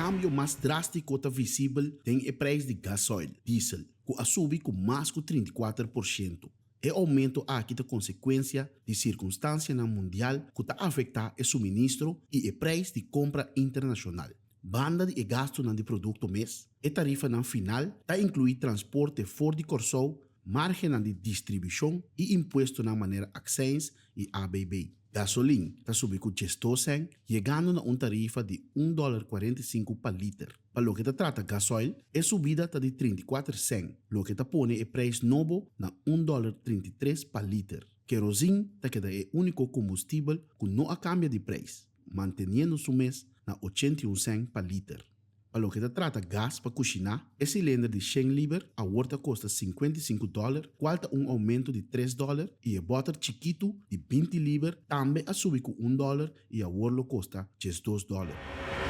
kambio mas drástiko ta visibel den e preis di gasoil, diesel, ku a subi ku mas ku 34%. E oumento aki ta konsekuensia di sirkunstansianan mundial ku ta afektá e suministro i e preis di kompra internashonal. Banda di e gastunan di produkto mes, e tarifanan final ta inkluí transporte for di Kòrsou, márgennan di distribushon i impuestonan manera akseins i ABB. Gasolin ta subi ku 12 sèn, yegando na un tarifa di un dòler 45 pa liter. Pa loke ta trata gasoil, e subida ta di 34 sèn, loke ta pone e preis nobo na un dòler 33 pa liter. Kerozin ta keda e úniko kombustibel ku no a kambia di preis, manteniendo su mes na 81 sèn pa liter. Pa loke ta trata gas pa kushiná, e silinder di 100 liber awor ta kosta 55 dòler, kual ta un oumento di 3 dòler, i e bòter chikitu di 20 liber tambe a subi ku un dòler i awor lo kosta 12 dòler.